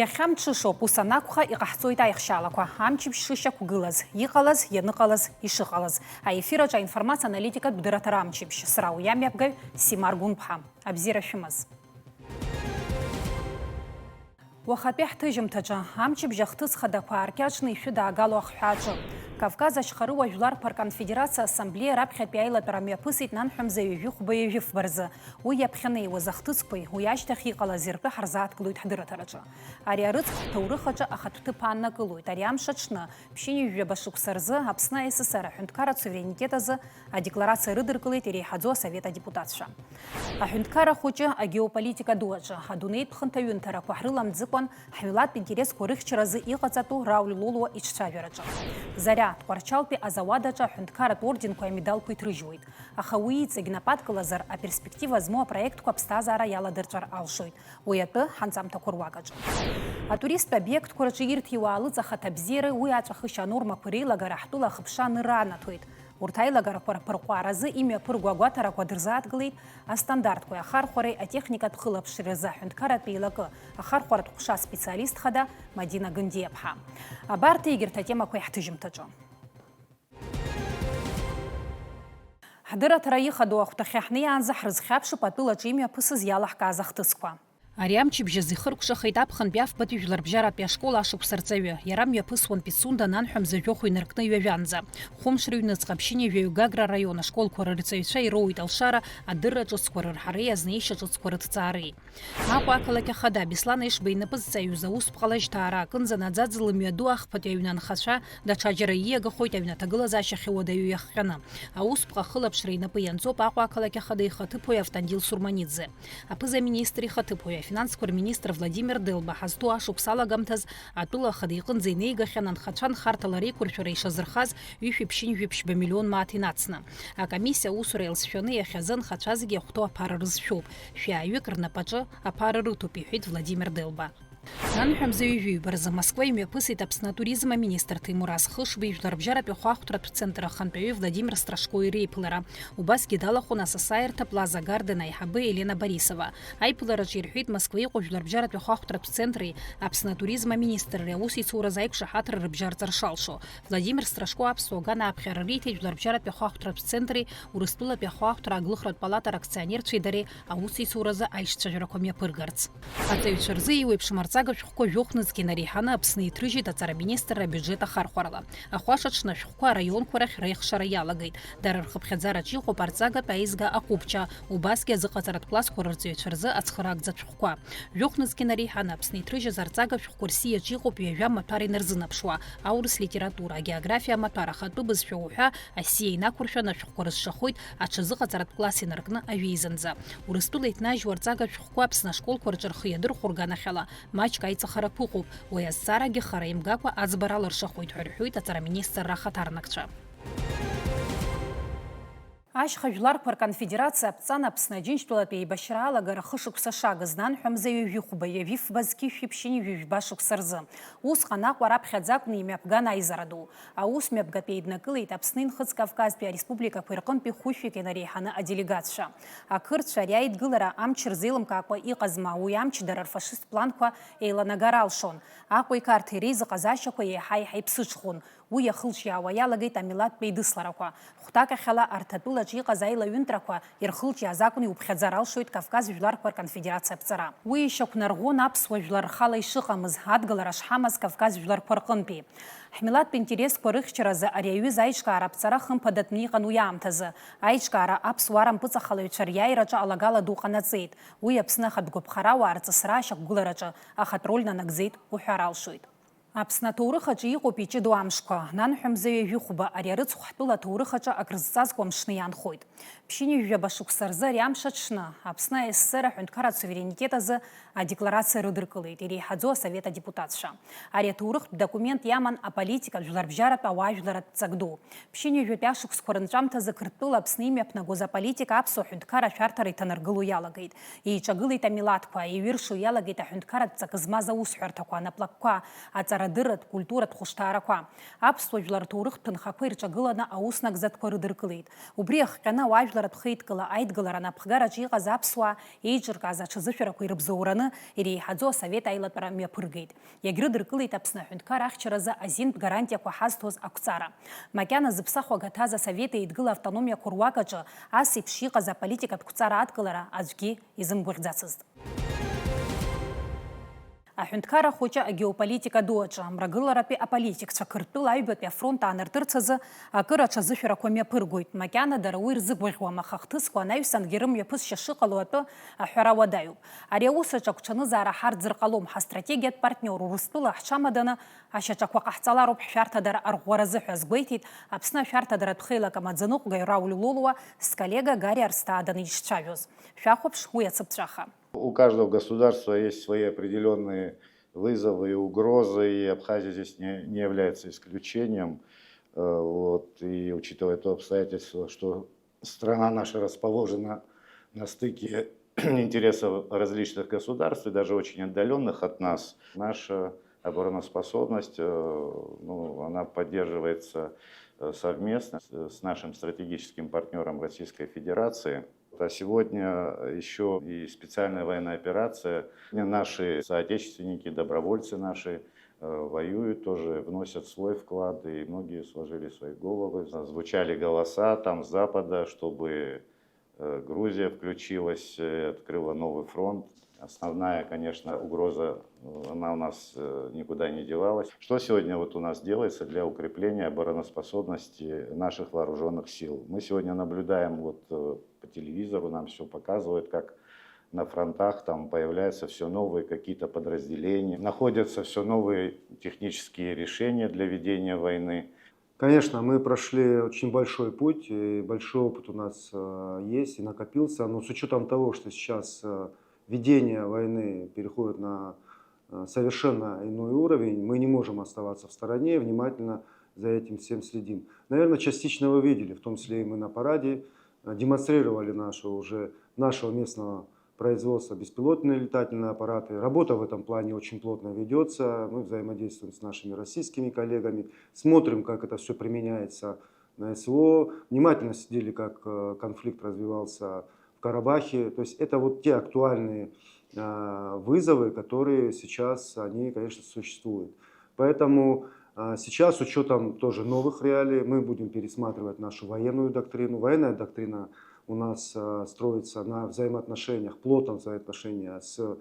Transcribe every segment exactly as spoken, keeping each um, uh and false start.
Иахьа мҽышоуп, ус анакәха, иҟаҳҵоит аихшьаалақәа, амчыбжь шышьақәгылаз, иҟалаз, ианыҟалаз, ишыҟалаз. Аефир аҿы аинформациа аналитикатә дырраҭара амчыбжь, сара уи амҩаԥгаҩ Симар Гәынԥҳа. Абзиара шәымаз. Уахатәи ҳҭыжьымҭаҿы, амчыбжь ахҭыс хадақәа ааркьаҿны ишәыдаагало ахҳәааҿы. Кавказ Ашьхарыуа Жәларқәа Рконфедерациа Ассамблеиа раԥхьатәи аилатәара мҩаԥысит нанҳәа мза ҩажәи хәба ҩажәи фба рзы. Уи иаԥхьаны иуаз ахҭысқәеи уи ашьҭахь иҟалази ртәы ҳарзааҭгылоит ҳдырраҭараҿы. Ари арыцхә ҳҭоурых аҿы ахатә ҭыԥ ааннакылоит. Ари амш аҽны, ԥшьынҩажәаба шықәса рзы, Аԥсны А С С Р аҳәынҭқарратә суверенитет азы адекларациа рыдыркылеит иреиҳаӡоу асовет адепутатцәа. Аҳәынҭқарра хәыҷы агеополитика ду аҿы, адунеитә хынҭаҩынҭарақәа ҳрыламӡыкәан, ҳмилаҭтә интересқәа рыхьчаразы иҟаҵатәу Рауль Лулуа иҿцәажәараҿы. Зариа Тҟәарчалтәи азауад аҿы аҳәынҭқарратә орденқәеи амедалқәеи ҭрыжьуеит. Аха уи иҵегь нап адкылазар, аперспектива змоу апроектқәа аԥсҭазаара иаладырҵәар алшоит. Уи атәы ҳанҵамҭақәа руак аҿы. Атуристтә обиектқәа рҿы ирҭиуа алыҵ ахаҭабзиара, уи аҵәахышьа анормақәа реилагара ҳтәыла ахыԥша анырра анаҭоит. Урҭ аилагарақәа рԥырҟәаразы имҩаԥырго агәаҭарақәа дырзааҭгылеит астандартқәеи ахархәареи атехникатә хылаԥшреи рзы аҳәынҭқарратә еилакы ахархәаратә ҟәша аспециалист хада Мадина Гындиаԥҳа. Абарҭ егьырҭ атемақәа иаҳҭыжьымҭаҿы. Ҳдырраҭара ихадоу ахәҭахьы ҳнеиаанӡа ҳрызхьаԥшып атәылаҿы имҩаԥысыз иалаҳкааз ахҭысқәа. Ари амчыбжь азы ихыркәшахеит аԥхынтәи афбатәи жәларбжьаратәи ашкол ашықәс арҵаҩы. Иара мҩаԥысуан Пицунда нанҳәа мза жәохә инаркны ҩажәанӡа. Хәымш рыҩныҵҟа Ԥшьынҩажәаҩы Гагра араион ашколқәа рырҵаҩцәа ироуит алшара адырра ҿыцқәа рырҳареи азнеишьа ҿыцқәа рыҭҵаареи. Аҟәа ақалақь ахада Беслан Ешба инапы зҵаҩыз аусԥҟала жьҭаара акынӡа наӡаӡа лымҩаду ахԥатәи аҩны анхацәа даҽаџьара ииагахоит аҩны аҭагылазаашьахь уадаҩы иахҟьаны. Аусԥҟа ахылаԥшра инапы ианҵоуп Аҟәа ақалақь ахада ихаҭыԥуаҩ Автандил Сурманиӡе. Аԥыза-министр ихаҭыԥуаҩ, афинансқәа рминистр Владимир Делба ҳазҭоу ашықәс алагамҭаз атәыла ахада иҟынӡа инеигахьан анхацәа нхарҭала реиқәыршәара ишазырхаз ҩышәи ԥшьынҩажәи ԥшьба миллион мааҭ инацны. Акомиссиа аусура иалҵшәаны иахьазы анхацәа зегьы иахәҭоу аԥара рызшәоуп. Шәи ааҩык рнапаҿы аԥара рыҭоуп, иҳәеит Владимир Делба. Нанҳәа мза ҩажәи ҩба рзы Москва имҩаԥысит Аԥсны атуризм аминистр Ҭемураз Хышба ижәларбжьаратәи ахәаахәҭратә центр ахантәаҩы Владимир Страшко иреиԥылара. Убасгьы далахәын асасааирҭа Плаза Гарден аиҳабы Елена Борисова. Аиԥылараҿы ирҳәеит Москва иҟоу жәларбжьаратәи ахәаахәҭратә центри Аԥсны атуризм аминистрреи аусеицуразы аиқәшаҳаҭра рыбжьарҵар шалшо. Владимир Страшко аԥсуа аган ааԥхьара риҭеит жәларбжьаратәи ахәаахәҭратә центри Урыстәылатәи ахәаахәҭра аглыхратә палата ракционерцәеи дареи аусеицуразы аишьцәажәарақәа мҩаԥыргарц. Аҵаҩцәа рзы еиуеиԥшым арҵага шәҟәқәа жәохә нызқь инареиҳаны Аԥсны иҭрыжьит аҵараминистрра абиуџьет ахархәарала. Ахәашаҽны ашәҟәқәа араионқәа рахь реихшара иалагеит. Дара рхыԥхьаӡараҿ иҟоуп арҵагатә аизга аҟәыбҷа, убасгьы азыҟаҵаратә классқәа рырҵаҩцәа рзы ацхыраагӡатә шәҟәқәа. Жәохә нызқь инареиҳаны Аԥсны иҭрыжьыз арҵага шәҟәқәа рсиаҿ иҟоуп ҩажәа амаҭәар инарзынаԥшуа, аурыс литература, агеографиа амаҭәар, ахатәы бызшәа уҳәа, асиа инақәыршәаны ашәҟәқәа рызшахоит аҽазыҟаҵаратә класс инаркны аҩеизанӡа. Урыстәыла иҭнажьу арҵага шәҟәқәа Аԥсны ашколқәа рҿы рхы иадырхәо рганахьала, маҷк аиҵахарақәа ыҟоуп, уи азҵаарагьы хара имгакәа аӡбара алыршахоит ҳәа рҳәоит аҵараминистрра ахаҭарнакцәа. Ашьха жәларқәа рконфедерациа аԥҵан Аԥсны Аџьынџьтәылатә еибашьра алагара хышықәса шагыз нанҳәа мза ҩажәи хәба ҩажәи фба зқьышәи ԥшьынҩажәи жәба шықәса рзы. Усҟан Аҟәа раԥхьаӡа акәны имҩаԥган аизара ду. Аус мҩаԥгатә еиднакылеит Аԥсны Инхыҵ Кавказтәи ареспубликақәа ирҟынтәи хәышәҩык инареиҳаны аделегатцәа. Ақырҭцәа ари аидгылара амч рзеилымкаакәа иҟазма, уи амч дара рфашисттә планқәа еиланагар алшон. Аҟәеи Қарҭи реизыҟазаашьақәа еиҳа-еиҳа иԥсыҽхон. Уи иахылҿиаауа иалагеит амилаҭтә еидысларақәа. Хәҭакахьала арҭ атәылаҿы иҟаз аилаҩынтрақәа ирхылҿиааз акәны иуԥхьаӡар алшоит Кавказ Жәларқәа Рконфедерациа аԥҵара. Уи ишьақәнарӷәӷәон аԥсуа жәлар рхала ишыҟамыз, адгылара шҳамаз Кавказ жәларқәа рҟынтәи. Ҳмилаҭтә интересқәа рыхьчаразы ари аҩыза аиҿкаара аԥҵара хымԥадатәны иҟан уи аамҭазы. Аиҿкаара аԥсуаа рампыҵахалаҩцәа риааираҿы алагала ду ҟанаҵеит. Уи Аԥсны ахатә гәаԥхарауаа рҵысра ашьақәгылараҿы ахатә роль нанагӡеит уҳәар алшоит. Аԥсны аҭоурых аҿы иҟоуп иҷыдоу амшқәа, нанҳәа мза ҩажәи хәба ари арыцхә ҳтәыла аҭоурых аҿы акрызҵазкуа мшны иаанхоит. Ԥшьынҩажәи жәаба шықәса рзы ари амш аҽны, Аԥсны А С С Р аҳәынҭқарратә суверенитет азы адекларациа рыдыркылеит иреиҳаӡоу асовет адепутатцәа. Ари аҭоурыхтә документ иаман аполитика, жәларбжьаратә, ауаажәларатә ҵак ду. Ԥшьынҩажәатәи ашықәсқәа рынҵәамҭазы Қырҭтәыла Аԥсны имҩаԥнагоз аполитика аԥсуа ҳәынҭқарра ашәарҭара иҭанаргыло иалагеит. Еиҿагылеит амилаҭқәа, еиҩыршо иалагеит аҳәынҭқарратә ҵак змаз аусҳәарҭақәа, анаплакқәа, аҵара адырратә, культуратә хәышҭаарақәа, аԥсуа жәлар рҭоурыхтә ҭынхақәа ирҿагыланы аус нагӡатәқәа рыдыркылеит. Убри иахҟьаны ауаажәларратә хеидкыла аидгылара анапхгараҿы иҟаз аԥсуаа еиҿыркааз аҽазышәарақәа ирыбзоураны иреиҳаӡоу асовет аилатәара мҩаԥыргеит. Иагьрыдыркылеит Аԥсны аҳәынҭқар ахьчаразы азинтә гарантиақәа ҳазҭоз ақәҵара. Макьана зыԥсахуа гаҭаз асовет еидгыла автономиақәа руак аҿы ас еиԥш иҟаз аполитикатә қәҵара адкылара аӡәгьы изымгәаӷьӡацызт. Аҳәынҭқарра хәыҷы агеополитика ду аҿы, мрагыларатәи аполитикцәа Қырҭтәыла аҩбатәи афронт аанартырц азы акыр аҽазышәарақәа мҩаԥыргоит, макьана дара уи рзыгәаӷьуам, аха хҭысқәа анаҩсангьы рымҩаԥысшьа шыҟало атәы аҳәара уадаҩуп. Ари аус аҿы агәҽанызаара ҳарӡыр ҟалом, ҳастратегиатә партниор Урыстәыла ҳҽамаданы ашьаҿақәа ҟаҳҵалароуп ҳшәарҭадара арӷәӷәаразы ҳәа азгәеиҭеит Аԥсны ашәарҭадаратә хеилак амаӡаныҟәгаҩ Рауль Лолуа сколлега Гари Арстаа даницәажәоз. Шәахәаԥш уи ацыԥҵәаха. У каждого государства есть свои определённые вызовы и угрозы, и Абхазия здесь не, не является исключением. Э, вот, и учитывая то обстоятельство, что страна наша расположена на стыке интересов различных государств, и даже очень отдалённых от нас, наша обороноспособность, э, ну, она поддерживается, э, совместно с, с нашим стратегическим партнёром Российской Федерации. А сегодня ещё и специальная военная операция. Наши соотечественники, добровольцы наши, э, воюют тоже, вносят свой вклад, и многие сложили свои головы. Звучали голоса там с Запада, чтобы, э, Грузия включилась, э, открыла новый фронт. Основная, конечно, угроза, э, она у нас, э, никуда не девалась. Что сегодня вот у нас делается для укрепления обороноспособности наших вооружённых сил? Мы сегодня наблюдаем вот, э, по телевизору, нам всё показывают, как на фронтах там появляются всё новые какие-то подразделения, находятся всё новые технические решения для ведения войны. Конечно, мы прошли очень большой путь, и большой опыт у нас, э, есть и накопился, но с учётом того, что сейчас, э, ведение войны переходит на, э, совершенно иной уровень, мы не можем оставаться в стороне, внимательно за этим всем следим. Наверное, частично вы видели, в том числе и мы на параде, э, демонстрировали нашу уже, нашего местного производства беспилотные летательные аппараты. Работа в этом плане очень плотно ведётся. Мы взаимодействуем с нашими российскими коллегами, смотрим, как это всё применяется на СВО, внимательно следили, как, э, конфликт развивался в Карабахе. То есть это вот те актуальные, э, вызовы, которые сейчас, они, конечно, существуют. Поэтому, э, сейчас с учётом тоже новых реалий мы будем пересматривать нашу военную доктрину. Военная доктрина у нас, э, строится на взаимоотношениях, плотном взаимоотношении с, э,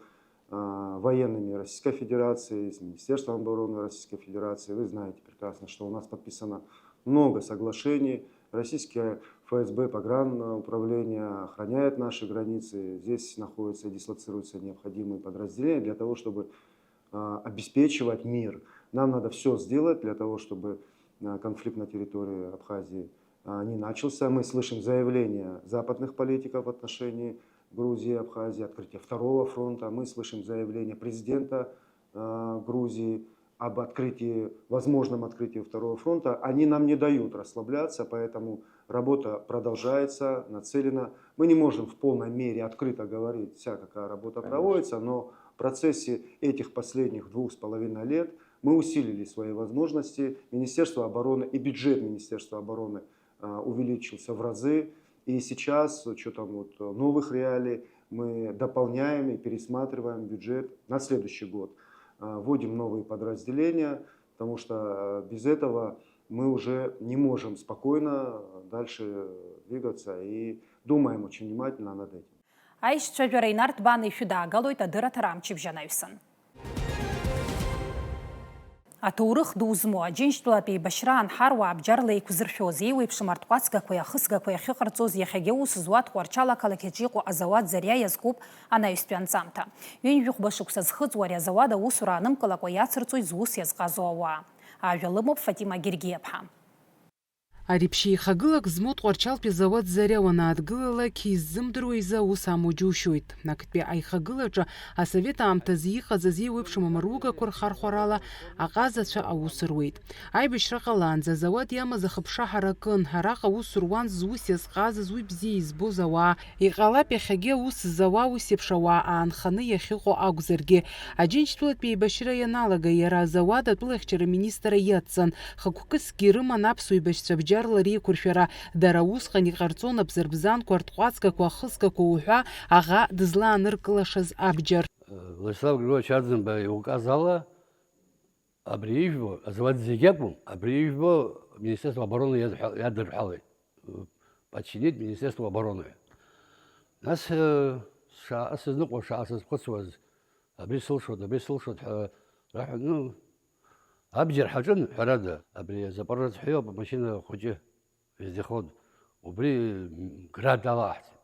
военными Российской Федерации, с Министерством обороны Российской Федерации. Вы знаете прекрасно, что у нас подписано много соглашений. Российское ФСБ, погрануправление охраняет наши границы. Здесь находятся и дислоцируются необходимые подразделения для того, чтобы, а, обеспечивать мир. Нам надо всё сделать для того, чтобы, а, конфликт на территории Абхазии, а, не начался. Мы слышим заявления западных политиков в отношении Грузии и Абхазии, открытие второго фронта. Мы слышим заявление президента, а, Грузии об открытии, возможном открытии второго фронта. Они нам не дают расслабляться, поэтому работа продолжается, нацелена. Мы не можем в полной мере открыто говорить, вся какая работа, конечно, проводится, но в процессе этих последних двух с половиной лет мы усилили свои возможности. Министерство обороны и бюджет Министерства обороны, а, увеличился в разы. И сейчас, с учётом вот, э, новых реалий, мы дополняем и пересматриваем бюджет на следующий год. А, вводим новые подразделения, потому что, э, без этого мы уже не можем спокойно дальше двигаться и думаем очень внимательно над этим. Аишьцәажәара инарҭбааны ишәыдаагалоит адырраҭара амчыбжь анаҩсан. Аҭоурых ду змоу Аџьынџьтәылатә еибашьраан ҳаруаа бџьарла еиқәзыршәоз, еиуеиԥшым арҭҟәацгақәеи ахысгақәеи ахьыҟарҵоз, иахьагьы аус зуа Тҟәарчал ақалақь аҿы иҟоу азауад Зариа иазкуп анаҩстәи анҵамҭа. Ҩынҩажәи хәба шықәса зхыҵуа ари азауад аусура анымклакәа иацырҵоит зус иазҟазоу ауаа. Ажәа лымоуп Фатима Гергиаԥҳа. Ари ԥшьеихагылак змоу Тҟәарчалтәи азауад Зариа уанаадгылалак, иззымдыруа изы аус амоу џьушьоит. Актәи аихагылаҿы асовет аамҭазы иҟаҵаз еиуеиԥшым амаругақәа рхархәарала аҟазацәа аус руеит. Аибашьра ҟалаанӡа азауад иамаз ахыԥшаҳара акын, араҟа аус руан зус иазҟазаз, уи бзиа избоз ауаа. Иҟалап иахьагьы аус зауа ус еиԥш ауаа аанханы иахьыҟоу акәзаргьы. Аџьынџьтәылатәи еибашьра ианалага, иара азауад атәылахьчара министр иадҵан. Хықәкысгьы ирыман аԥсуа еибашьцәа бџьарла реиқәыршәара. Дара усҟан иҟарҵон абзарбзанқәа, ртҟәацгақәа, ахысгақәа уҳәа, аӷа дызлааныркылашаз абџьар. Владислав Григорьевич Арӡынба иуказ ала, абри ижәбо, азауад зегь акәым, абри ижәбо Министерство обороны иадҳәа-, иадырҳәалеит. Подчинить Министерство обороны. Нас, э, шаҟа сызныҟәо, шаҟа сазхәыцуаз, абри сылшоит, абри сылшоит ҳәа раҳәа, ну, абџьар ҳаҿын, ҳәарада, абри азапорожец ҳәа иоуп, амашьына хәыҷы, вездеход. Убри, м, град алаҳҵеит.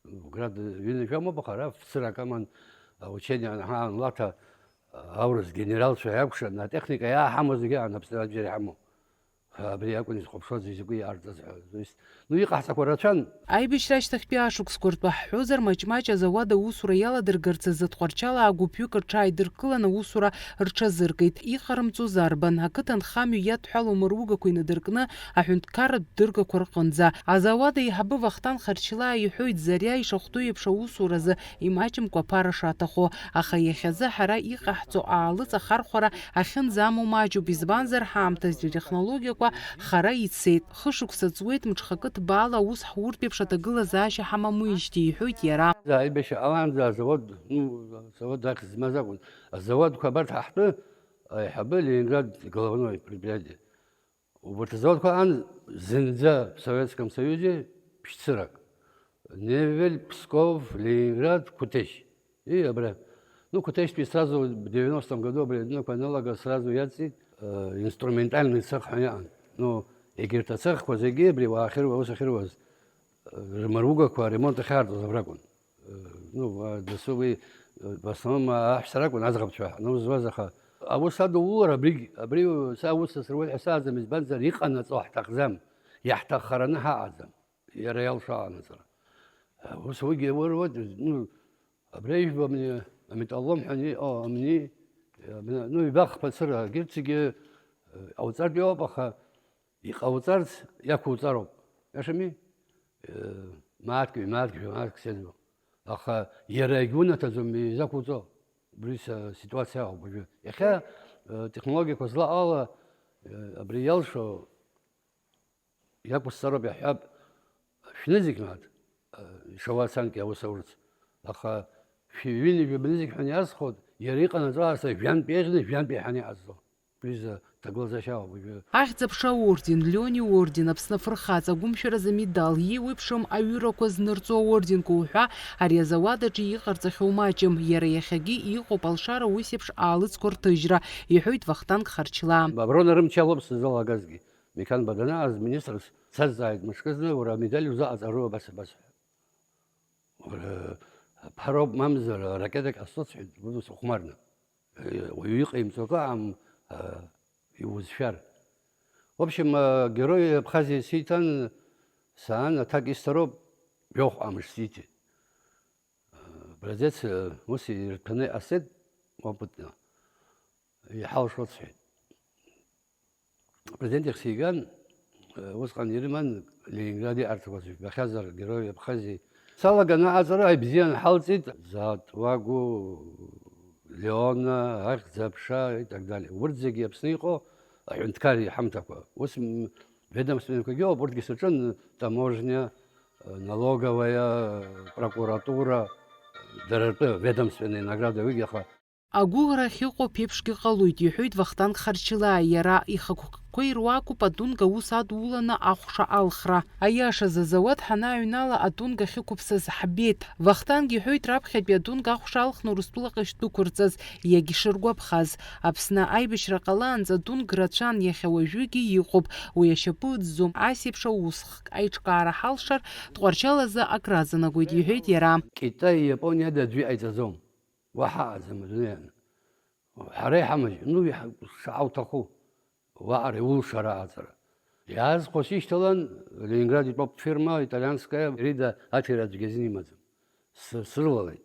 Град ҩынҩажәа амоуп, аха ара фцырак аман, аучение анҳа-, анлаҭа, аурыс генералцәа иакәшан, атехника иааҳамоу зегьы аан, Аԥсны абџьар иҳамоу. Абри акәын изхәаԥшуаз изакәи иҟарҵаз ҳәа. То есть, ну, иҟаҳҵақәа рацәан. Аибашьра ашьҭахьтәи ашықәсқәа ртәы ҳҳәозар, маҷ-маҷ азауад аусура иаладыргарц азы Тҟәарчалаа гәыԥҩык рҽааидыркылан аусура рҽазыркит. Иҟарымҵоз арбан, ақыҭанхамҩа иадҳәалоу амаругақәа инадыркны, аҳәынҭқарратә дыргақәа рҟынӡа. Азауад аиҳабы Вахтанг Харчилаа иҳәоит, Зариа ишахәҭоу еиԥш аусуразы имаҷымкәа аԥара шаҭаху, аха иахьазы ҳара иҟаҳҵо аалыҵ ахархәара ахьынӡамоу маҷуп, избанзар, ҳаамҭазтәи атехнологиақәа хара ицеит. Хышықәса ҵуеит, мҽхакы ҭбаала аус ҳуртә еиԥш аҭагылазаашьа ҳамамуижьҭеи, иҳәоит иара. Аибашьра ҟалаанӡа азавод, ну, азавод ахьӡ змаз акәын. Азаводқәа абарҭ ҳа ҳтәы аиҳабы Ленинград головной предприятие. Убарҭ азаводқәа ан зынӡа в Советском Союзе шәцырак. Невель, Псков, Ленинград, Кутеш. И абра. Ну, Кутештәи сразу в девяностом году абри адунақәа аналага сразу иаҵит, э, инструментальный цех ҳәа иҟан. Ну, егьырҭ ацехқәа зегьы абри уаахьыруа, ус ахьыруаз, э, рмаругақәа аремонт ахьаартыз абра акәын. Э, ну, а, досу уи, э, в основном, а, аҳәса ракәын, аӡӷабцәа ҳанузуаз, аха аус адулара абригь, абри, са аус сасыруеит ҳәа сааӡам, избанзар, иҟанаҵо ҳҭахӡам, иаҳҭаххараны ҳаҟаӡам, иара иалшо аҟанаҵара. Аус уигьы ауруеит, ну, абри ижәбо амни, аметаллом ҳәа ани, о, амни, э, ну, ибахԥа цыра, егьырҭ зегьы, э, ҟауҵартә иоуп, аха Иҟауҵарц иақәуҵароуп. Иашами? Э, мааҭк, ҩ-мааҭк, жәа-мааҭк сеидру. Аха иара егьунаҭаӡом изақәуҵо. Убри са ситуациа ауп уажәы. Иахьа, э, технологиақәа злаҟала, э, абри иалшо иақәысҵароуп иаҳҳәап, шәнызқь мааҭ, э, ишауа санкьа аус аурц. Аха шәи ҩынҩажәа бнызқь ҳәа иазхәоит, иара иҟанаҵо аса жәантә еиӷьны, жәантә еиҳаны иҟазҵо. Уи изы ҭагылазаашьа ауп уажәы. Ахьӡ-аԥша аорден, Леон иорден, Аԥсны афырхаҵа агәымшәаразы амедал, иеиуеиԥшым аҩырақәа знырҵо аорденқәа уҳәа, ари азауад аҿы иҟарҵахьоу маҷым, иара иахьагьы иҟоуп алшара ус еиԥш аалыҵқәа рҭыжьра, иҳәоит Вахтанг Харчлаа. Аброн рымч алоуп сыззалагазгьы. Миқан баданааз министрс сазҵааит мышкызны, уара амедаль узаҟаҵару абас, абас ҳәа. Уара, ԥароуп, мамзар, ракетак ҟасҵоит сҳәеит, уи сыхәмарны. Уаҩы иҟаимҵо акы аам, а, иузшәар. В общем, а, Герой Абхазии сиҭан, саан, аҭак исҭароуп, жәохә амш сиҭеит. А, образец, а, ус ирҭәаны иҟасҵеит, опытно. Иҳалшоит сҳәеит. Апрезидент ихсиган, э, усҟан ирыман Ленинград иҟарҵақәаз, жәбахьазар, Герой Абхазии. Салаганы аҵара ибзиан ҳалҵит, Зат, Уагу, Леона, Ахьӡ-аԥша, и так далее. Урҭ зегьы Аԥсны иҟоу аҳәынҭқар иҳамҭақәа. Ус, м, ведомственнақәагьы ыҟоуп, урҭгьы саҿын, таможня, э, налоговая, прокуратура, дара ртәы ведомственные награды уигьы, аха Агәыӷра ахьыҟоу ԥеиԥшгьы ҟалоит, иҳәоит Вахтанг Харчилаа, иара ихықәкқәа ируакуп атәынга аус адуланы ахәша алхра. Аиашаз, азауад ҳанааҩнала атәынга ахьықәыԥсаз ҳбеит. Вахтанг иҳәоит раԥхьатәи атәынга ахәша алхны Урыстәылаҟа ишдәықәырҵаз, иагьшыргәаԥхаз. Аԥсны аибашьра ҟалаанӡа атәынга рацәан, иахьа уажәыгьы иҟоуп, уи ашьапы ыӡӡом, ас еиԥш аусхк аиҿкаара ҳалшар, Тҟәарчал азы акраҵанакуеит, иҳәеит иара. Китай, Иапониада аӡәы иҟаиҵаӡом. Уаҳа аӡам адунеи аҟны. Ҳара иҳамажь, ну, иҳа-, шаҟа уҭаху, уаҟа иулшара аҟаҵара. Иаазхәо сишьҭалан, Ленинград итәоуп фирма италианская, Рида аҭира аӡәгьы азин имаӡам. С-, срылалеит.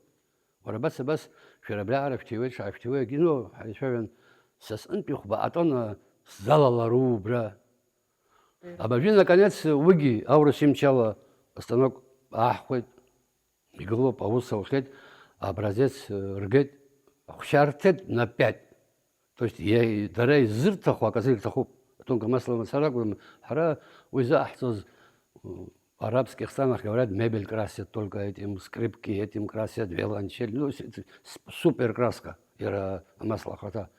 Уара абас, абас, шәара абриаҟара шәҭиуеит, шәааишәҭиуеит, акино ҳаицәажәан, са сҟынтәи хәба атона сзалалару убра? Абыржәы, наконец, уигьы аурыс имчала астанок ааҳхәеит, игылоуп, аус аухьеит, образец, э, ргеит, ахәшьа рҭеит на пять. То есть, иа-, дара изырҭаху аказы ирҭахуп. Атонга масла мацара акәым, ҳара уи заҟаҳҵоз, э, арабских странах, говорят, мебель красят только этим, скрипки этим красят, виолончель, ну, с-, с-, супер краска, иара амасла ахаҭа.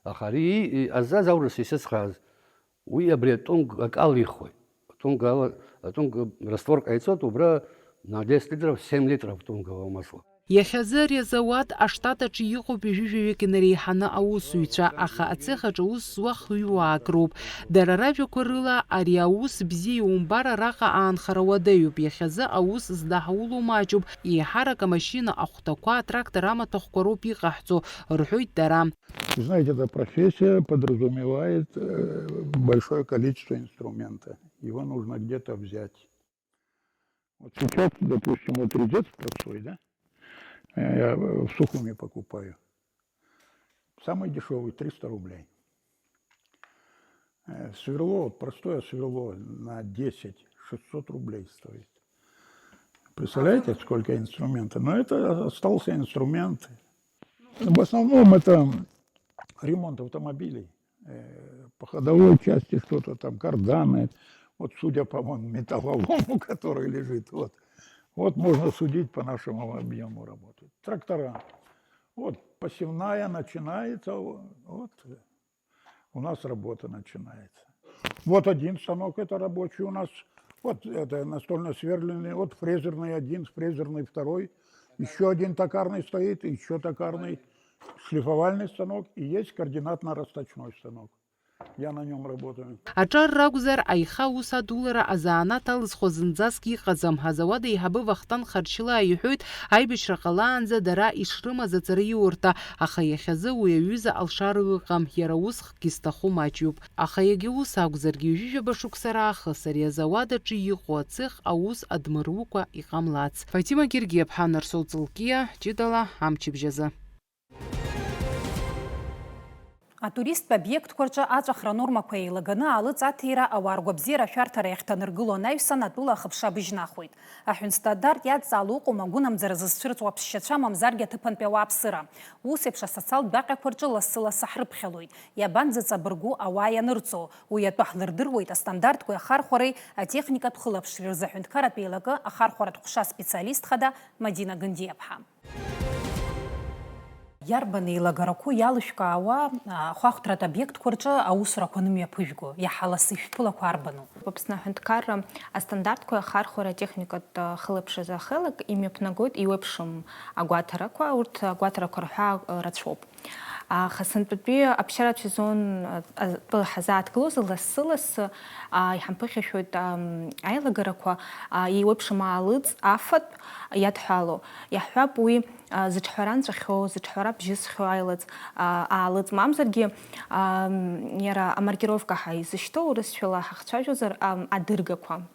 Аха ари и-, аззаз аурыс исыцхрааз, уи абри атонг акы алихуеит. Атонг ала, атонг раствор ҟаиҵоит, убра на десять литров, семь литров тонгового масла. Иахьазы ари азауад аштат аҿы иҟоуп ҩажәи жәаҩык инареиҳаны аусзуҩцәа, аха ацех аҿы аус зуа хҩуаак роуп. Дара ражәақәа рыла, ари аус бзиа иумбар, араҟа аанхара уадаҩуп. Иахьазы аус здаҳауло маҷуп, еиҳарак амашьына ахәҭақәа, атрактор амаҭәахәқәа роуп иҟаҳҵо, рҳәоит дара. Вы знаете, эта профессия подразумевает, э, большое количество инструмента. Его нужно где-то взять. Вот сейчас, допустим, вот резец простой, да? Э, я в Сухуми покупаю. Самый дешевый, триста рублей. Э, сверло, вот простое сверло на десять, шестьсот рублей стоит. Представляете, сколько инструмента? Но это остался инструмент. В основном это ремонт автомобилей. Э, по ходовой части что-то там, карданы. Вот судя по вон металлолому, который лежит, вот. Вот можно судить по нашему объему работы. Трактора. Вот посевная начинается, вот у нас работа начинается. Вот один станок, это рабочий у нас. Вот это настольно сверлильный, вот фрезерный один, фрезерный второй. Еще один токарный стоит, еще токарный шлифовальный станок и есть координатно-расточной станок. Я на нем работаю. Аҿар ракәзар, аиха аус адулара азанааҭ алызхуа зынӡаск иҟаӡам. Азауад аиҳабы Вахтанг Харчылаа иҳәоит, аибашьра ҟалаанӡа дара ишрымаз аҵараиурҭа, аха иахьазы уи аҩыза алшара ыҟам, иара усхгьы зҭаху маҷҩуп. Аха иагьа ус акәзаргьы, ҩажәижәаба шықәса раахыс ари азауад аҿы иҟоу ацех аус адмырукәа иҟамлац. Фатима Гергиаԥҳа, Нарсоу Ҵлкиа, ҷыдала амчыбжь азы. Атуристтә обиектқәа рҿы аҵәахра анормақәа еилаганы аалыҵ аҭира ауаа ргәабзиара ашәарҭара иахьҭанаргыло анаҩсан, атәыла ахыԥша быжьнахуеит. Аҳәынҭстандарт иадҵаало ыҟоума агәынамӡара зызцәырҵуа аԥсшьацәа, мамзаргьы аҭыԥантәи ауааԥсыра? Ус еиԥш асоциалтә даҟьақәа рҿы лассы-лассы ҳрыԥхьалоит. Иабанӡаҵабыргу ауаа ианырҵо? Уи атәы ҳлырдыруеит астандартқәеи ахархәареи атехникатә хылаԥшреи рзы аҳәынҭқарратә еилакы ахархәаратә ҟәша специалист хада Мадина Гындиаԥҳа. Иарбан еилагарақәоу иалышәкаауа, а, ахәаахәҭратә обиектқәа рҿы аусурақәа анымҩаԥыжәго, иаҳа лассы ишәԥылақәа арбану? Аԥсны аҳәынҭқарра астандартқәа ахархәара атехникатә, а, хылаԥшразы ахеилак имҩаԥнагоит еиуеиԥшым агәаҭарақәа, урҭ агәаҭарақәа рҳәаа, а, рацәоуп. Аха сынтәатәи аԥсшьаратә сезон, а, атәы ҳазааҭгылозы лассы-лассы, а, иҳамԥыхьашәоит, ам, аилагарақәа, а, еиуеиԥшым аалыҵ афатә иадҳәало. Иаҳҳәап, уи а, зыҿҳәара нҵәахьоу, зыҿҳәара бжьысхьоу аилыҵ, а, аалыҵ, мамзаргьы, ам, иара амаркировка ҳәа изышьҭоу, урысшәала ҳахцәажәозар, ам, адыргақәа,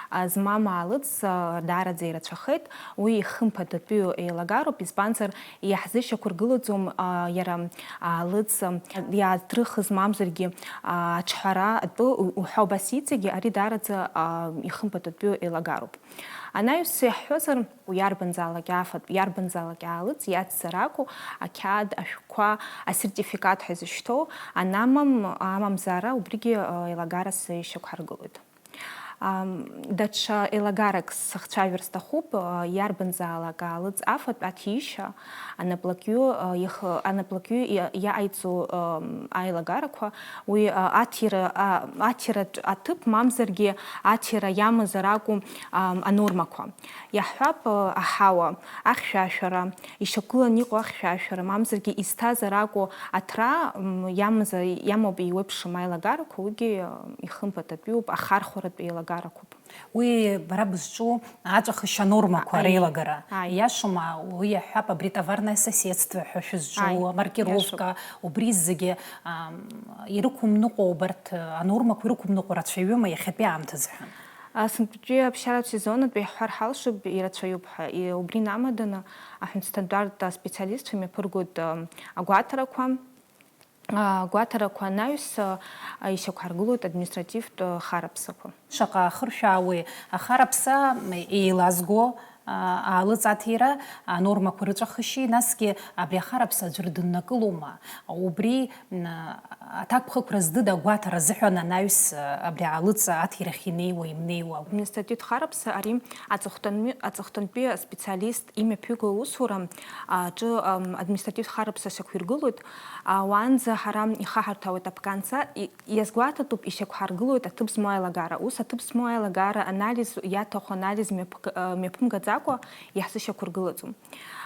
а, змам аалыҵ, а, даараӡа ирацәахеит, уи ихымԥадатәиу еилагароуп, избанзар, иаҳзышьақәыргылаӡом, а, иара аалыҵ, а, иааҭрыхыз, мамзаргьы, а, аҿҳәара атәы у-, уҳәа убас иҵегьы, ари даараӡа, а, ихымԥадатәиу еилагароуп. Анаҩс иаҳҳәозар, Иарбанзаалак афатә, иарбанзаалак аалыҵ иацзар акәу, ақьаад, ашәҟәқәа, асертификат ҳәа изышьҭоу анамам, амамзаара убригьы, а, еилагарас ишьақәҳаргылоит. Ам, даҽа еилагарак сыхцәажәар сҭахуп, а, иарбанзаалак аалыҵ афатә аҭишьа, анаплакҩы, а, ихы, анаплакҩы иа-, иаҟаиҵо, ам, аилагарақәа, уи, а, аҭира, а, аҭиратә аҭыԥ, мамзаргьы аҭира иамазар акәу, ам, анормақәа. Иаҳҳәап, аҳауа, ахьшәашәара, ишьақәгыланы иҟоу ахьшәашәара, мамзаргьы изҭазар акәу аҭра, м, иамазар, иамоуп еиуеиԥшым аилагарақәа, уигьы, м, ихымԥадатәиуп, ахархәаратә еилагарақәоуп. Уи бара бызҿу аҵәахышьа анормақәа Аи. реилагара. Аи. Иашоума, уи иаҳҳәап, абри товарное соседство ҳәа шәызҿу, Аи, амаркировка, иашоуп. Убри зегьы, ам, ирықәымныҟәо, убарҭ, а, анормақәа ирықәымныҟәо рацәаҩыма иахьатәи аамҭазы ҳәа? А, сынтәатәи аԥсшьаратә сезонатәи иаҳҳәар ҳалшоит, ирацәаҩуп ҳәа. И-, убри инамаданы аҳәынҭқарратә аспециалистцәа имҩаԥыргоит, ам, агәаҭарақәа. Агәаҭарақәа анаҩс, ишьақәҳаргылоит административтә харыԥсақәа. Шаҟа ахыршәаауеи ахарыԥса еилазго, аалыҵ аҭира, анормақәа рыҵәахышьеи, насгьы абри ахарыԥса аӡәыр дыннакылома? Убри, м, аҭакԥхықәра здыда агәаҭара азыҳәан анаҩс абри аалыҵ аҭирахь инеиуа, имнеиуа? Административтә харыԥса ари аҵыхәтәанҩы-, аҵыхәтәантәи аспециалист имҩаԥиго аусура аҿы, ам, административтә харыԥса шьақәиргылоит. А, уаанӡа ҳара ихаҳарҭәаауеит аԥканца, и-, иазгәаҭатәуп, ишьақәҳаргылоит аҭыԥ змоу аилагара. Ус аҭыԥ змоу аилагара анализ иаҭаху анализ мҩаԥг-, а, мҩаԥымгаӡакәа иаҳзышьақәыргылаӡом.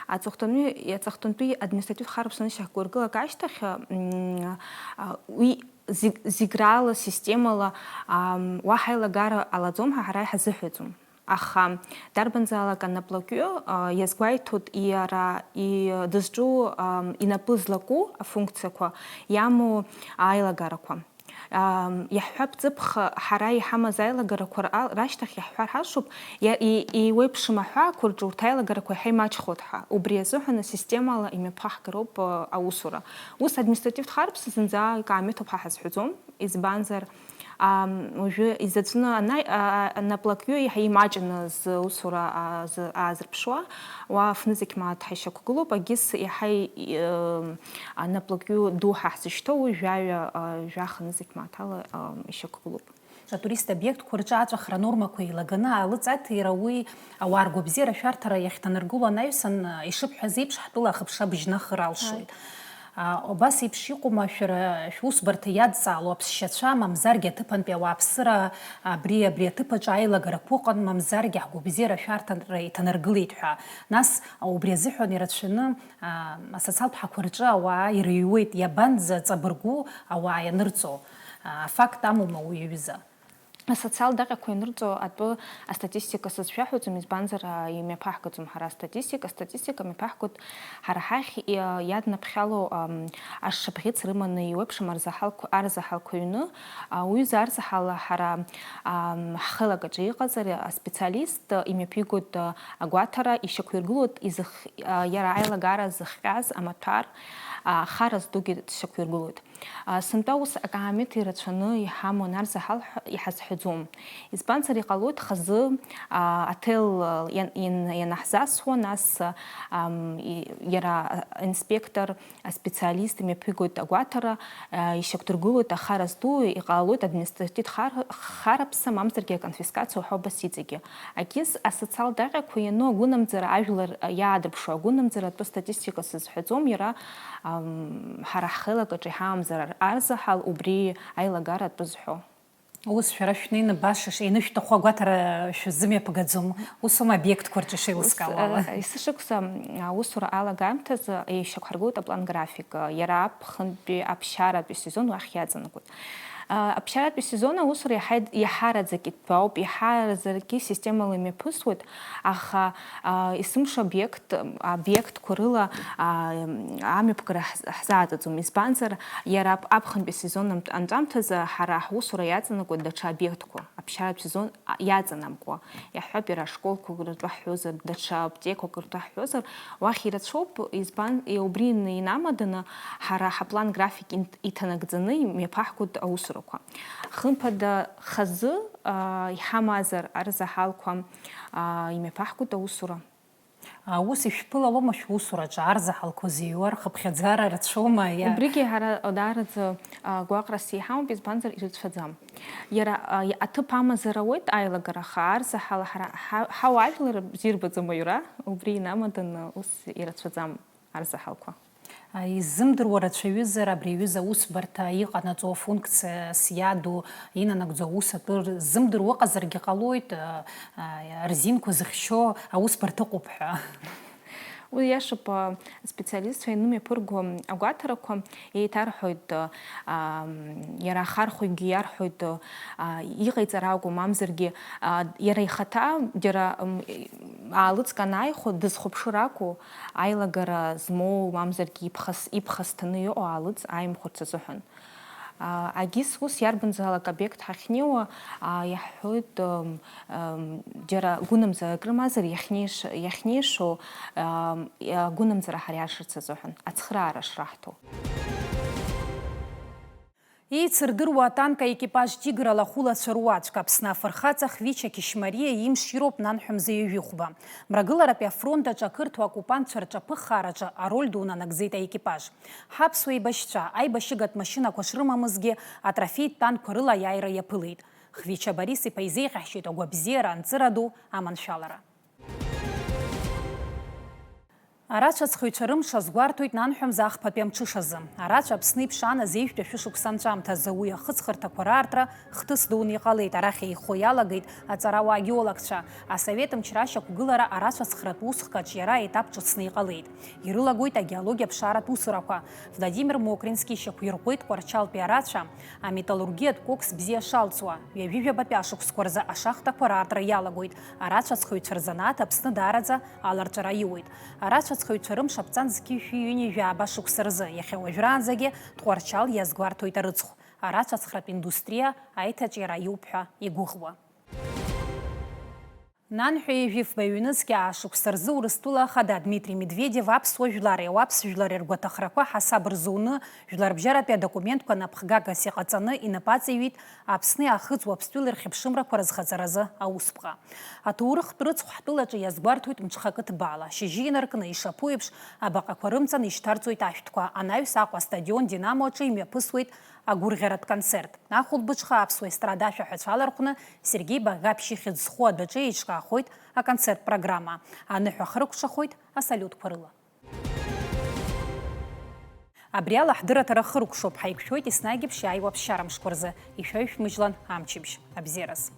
Аҵыхәтәаны, аҵыхәтәантәи административтә харыԥс анышьақәыргылак ашьҭахь, м, а, уи зегь, зегь рала, системала, ам, уаҳа аилагара ҟалаӡом ҳәа ҳара иҳазыҳәаӡом. Аха дарбанзаалак анаплакҩы, а, иазгәеиҭоит иара и-, дызҿу, ам, инапы злаку афункциақәа иамоу аилагарақәа. Ам, иаҳҳәап, ҵыԥх ҳара иҳамаз аилагарақәа ра-, рашьҭахь иаҳҳәар ҳалшоит, иа-, и-, еиуеиԥшым аҳәаақәа рҿы урҭ аилагарақәа иаҳа имаҷхоит ҳәа. Убри азыҳәан асистемала имҩаԥаҳгароуп, а, аусура. Ус административтә харԥс зынӡа икаамеҭуп ҳәа ҳазҳәаӡом, избанзар, Ам, уажәы изаҵәны ана-, а, а, анаплакҩы иаҳа имаҷны зусура, а, зы-, аазырԥшуа, уа афны зегь мааҭ ҳәа ишьақәгылоуп, агьыс иаҳа и-, ы, анаплакҩы ду ҳәа ҳзышьҭоу уи жәаҩа, а, жәаха нызқь мааҭ ала, а, ишьақәгылоуп. Атурист обиектқәа рҿы аҵәахра анормақәа еилаганы аалыҵ аҭира уи ауаа ргәабзиара ашәарҭара иахьҭанаргыло анаҩсан, ишыбҳәаз еиԥш, ҳтәыла ахыԥша быжьны ахыр алшоит. Ааи. А, убас еиԥш иҟоума шәара шәусбарҭа иадҵаало аԥсшьацәа, мамзаргьы аҭыԥантәи ауааԥсыра абри, абри аҭыԥ аҿы аилагарақәа ыҟан, мамзаргьы ҳгәабзиара ашәарҭара иҭанаргылеит ҳәа? Нас убри азыҳәан ирацәаны, а, асоциалтә ҳақәа рҿы ауаа ирыҩуеит, иабанӡаҵабыргу ауаа ианырҵо? А, афакт амоума уи аҩыза? Асоциалтә даҟьақәа ианырҵо атәы астатистика сызшәаҳәаӡом, избанзар, а, имҩаԥаҳгаӡом ҳара астатистика. Астатистика мҩаԥаҳгоит ҳара ҳахь, и-, иаднаԥхьало, ам, ашшыԥхьыӡ рыманы иуеиԥшым арзаҳалқәа, арзаҳалқәа ҩны. А, уҩыза арзаҳал ҳара, ам, ҳхеилак аҿы иҟазар, аспециалист, а, имҩаԥигоит, а, агәаҭара, ишьақәиргылоит изых-, а, иара аилагара зыхҟьаз амаҭәар, а, хара здугьы дшьақәиргылоит. А, сынтәа ус акаамеҭ ирацәаны иҳамоу анарзаҳал ҳәа иҳазҳәаӡом. Избанзар, иҟалоит хазы, а, аҭел, а, иан-, ин-, ианаҳзасуа, нас, а, ам, и-, иара, а, инспектор, аспециалист имҩаԥигоит агәаҭара, а, ишьақәдыргылоит ахара зду, иҟалоит административтә хар-, харыԥса, мамзаргьы аконфискациа уҳәа убас иҵегьы. Агьыс асоциалтә даҟьақәа иану агәынамӡара, ажәлар, а, иаадырԥшуа агәынамӡара атәы статистика сызҳәаӡом, иара, ам, ҳара ҳхеилак аҿы иҳамамзар ар-, арзаҳал убри аилагара атәы зҳәо. Ус шәара шәнеины баша ш-, ианышәҭаху агәаҭара шәзымҩаԥгаӡом, усоума обиектқәа рҿы шеилыскаауа ала? Ус, а, есышықәса, а, аусура алагамҭазы ишьақәҳаргылоит аплан график, а, иара аԥхынтәи аԥсшьаратәи сезон уахь иаҵанакуеит. А, аԥсшьаратәи сезон аусура иаҳа-, иаҳараӡак итәоуп, иаҳараӡакгьы системала имҩаԥысуеит, аха, а, есымша обиект, обиектқәа рыла, а, амҩаԥгара ҳз-, ҳзааӡаӡом. Избанзар, иара ап-, аԥхынтәи асезон антә-, анҵәамҭазы ҳара ҳусура иаҵанакуеит даҽа обиектқәа. Аԥсшьаратә сезон, а, иаҵанамкуа. Иаҳҳәап, иара ашколқәа ртәы ҳҳәозар, даҽа аптекақәак ртәы ҳҳәозар, уахь ирацәоуп, избан, и-, убри ин-, инамаданы ҳара ҳаплан график инт-, иҭанагӡаны имҩаԥаҳгоит аусурақәа. Хымԥада, хазы, а, иҳамазар арзаҳалқәа, а, имҩаԥаҳгоит аусура. А, ус ишәԥылалома шәусураҿы арзаҳалқәа зыҩуа рхыԥхьаӡара рацәоума, иа- Убригьы ҳара даараӡа, а, гәаҟрас иҳамоуп, избанзар, ирыцәаӡам. Иара, а, и-, аҭыԥ амазар ауеит аилагара, аха арзаҳал ҳара, ҳа-, ҳауаажәлар бзиа ирбаӡом аҩра, убри инамаданы ус ирацәаӡам арзаҳалқәа. А, иззымдыруа рацәаҩызар, абри аҩыза аусбарҭа иҟанаҵо, афункциас иаду, инанагӡо аус атәы рзымдыруа ыҟазаргьы ҟалоит, а, а, рзинқәа зыхьчо аусбарҭа ыҟоуп ҳәа. Уи иашоуп, а, аспециалистцәа ианымҩаԥырго агәаҭарақәа еиҭарҳәоит, а, ам, иара ахархәагьы иарҳәоит, а, иҟаиҵар акәу, мамзаргьы, а, иара ихаҭа џьара, м, аалыҵк анааихәо дызхәаԥшыр акәу, аилагара змоу, мамзаргьы иԥхас-, иԥхасҭаны иҟоу аалыҵ ааимхәарц азыҳәан. А, агьыс ус иарбанзаалак обиект ҳахьнеиуа, а, иаҳҳәоит, м, м, џьара гәынамӡа акрымазар иахьнеиш-, иахьнеишо, м, иа-, гәынамӡара ҳариашарц азыҳәан, ацхыраара шраҳҭо. Еицырдыруа атанк аекипаж Тигр алахәылацәа руаӡәк Аԥсны афырхаҵа Хвича Кишмариа имшироуп нанҳәа мза ҩажәихәба. Мрагыларатәи афронт аҿы ақырҭуа оккупантцәа рҿаԥыххаараҿы ароль ду нанагӡеит аекипаж. Ҳаԥсуа еибашьцәа, аибашьыгатә машьынақәа шрымамызгьы, атрофеитә танкқәа рыла аиааира иаԥылеит. Хвича Борис-иԥа изеиӷьаҳшьеит агәабзиара, анҵыра ду, аманшәалара. Арацәацхыҩцәа рымш азгәарҭоит нанҳәа мза ахԥатәи амҽышазы. Арацәа Аԥсны иԥшааназ ҩажәи жәшәи шықәса анҵәамҭазы уи ахыҵхырҭақәа раартра хҭыс дуны иҟалеит, арахь еихо иалагеит аҵарауаа-геологцәа. Асовет мчра ашьақәгылара арацәацхратә усхк аҿиара аетап ҿыцны иҟалеит. Ирылагоит агеологиа ԥшааратә усурақәа. Владимир Мокрински ишьақәирӷәӷәеит Тҟәарчалтәи арацәа, аметаллургиатә кокс бзиа шалҵуа. Ҩажәи жәабатәи ашықәсқәа рзы ашахтақәа раартра иалагоит. Арацәацхыҩцәа рзанааҭ Аԥсны даараӡа аларҵәара аиуеит. Арацәацхыҩцәа рымш аԥҵан зқьи жәшәи ҩынҩажәи жәаба шықәса рзы, иахьа уажәраанӡагьы Тҟәарчал иазгәарҭоит арыцхә. Арацәацхратә индустриа аиҭаҿиара аиуп ҳәа игәыӷуа. Нанҳәа ҩажәи фба ҩнызқьи аа шықәса рзы Урыстәыла Ахада Дмитри Медведев аԥсуа жәлари ауаԥс жәлари ргәаҭахрақәа ҳасаб рзуны, жәларбжьаратәи адокументқәа напхгагас иҟаҵаны инапы аҵаҩит Аԥсни Аахыҵ Уаԥстәылеи рхьыԥшымрақәа рызхаҵаразы аусԥҟа. Аҭоурыхтә рыцхә ҳтәылаҿы иазгәарҭоит мҽхакы ҭбаала, шьыжьы инаркны, ишаԥу еиԥш, абаҟақәа рымҵан ишьҭарҵоит ашәҭқәа, анаҩс Аҟәа астадион Динамо аҿы имҩаԥысуеит агәырӷьаратә концерт. Ахәылбыҽха аԥсуа естрада ашәаҳәацәа алархәны Сергеи Багаԥшь ихьӡ зху адәаҿы еиҿкаахоит аконцерт программа. Аныҳәа хыркәшахоит асалиутқәа рыла. Абри ала ҳдырраҭара хыркәшоуп, ҳаиқәшәоит еснагь еиԥш иааиуа ԥсшьара мшқәа рзы. Ишәаҩшәмыжьлан амчыбжь. Абзиараз.